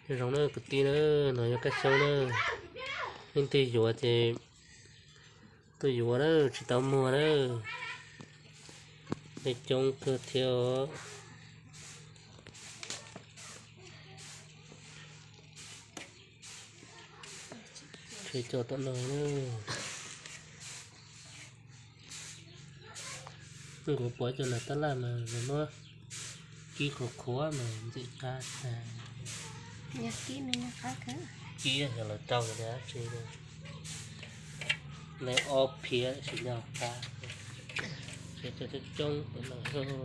Zoo na kwv tij na, no yog kab xyoob na. Leej twg yuav ces tuaj yuav na, tsis tau muag na. Coob kawg thiab os. Tshuav cov tom no na. Nkaus pom cov nas tab laj mas muab kib qhuav qhuav mas ntxim qab tag. Kib yog lawv rau dab tsi, nws ob phiab tsis nco qab. Cov coob coob tom no.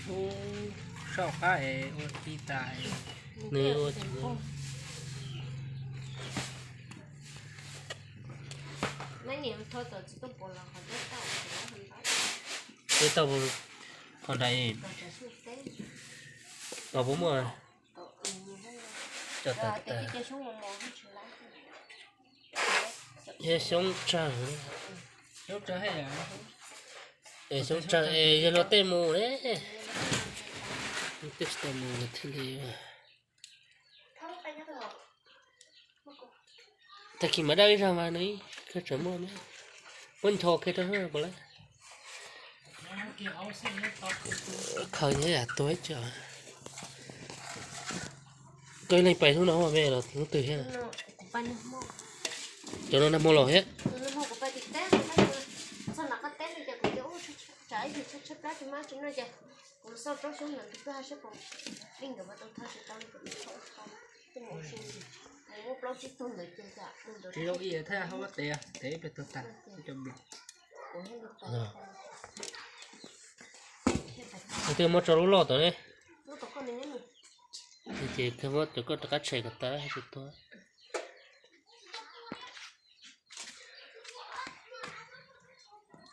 Ub, saum qab es ua ti tas. Nws ua teb tau qhov nraim, qhov puas muaj. Cov tas tas. Yog xyoob tsawg, es xyoob tsawg es yog luag tej mus ne, tej tsis tau mus thiaj li. Tag kis mas daj ib zaug mas nws ib kawg tseem muaj, muab ncho kiag rau puas lawm. Khaws nyob yam tuag ib co. Koj ib leeg pais hnub no me los hnub twg thiab? Cov no nag hmo los thiab. Tsis zoo ib thaj hauv tes, tes pem tag tag cov nploos. Twb muab tso lub loj tom ne. Ces kawg muab cov koj rov qab tshem kom tas tsis tuag.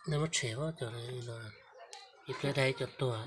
Nws muab tshem cov no, ib pliag dai cov tuag.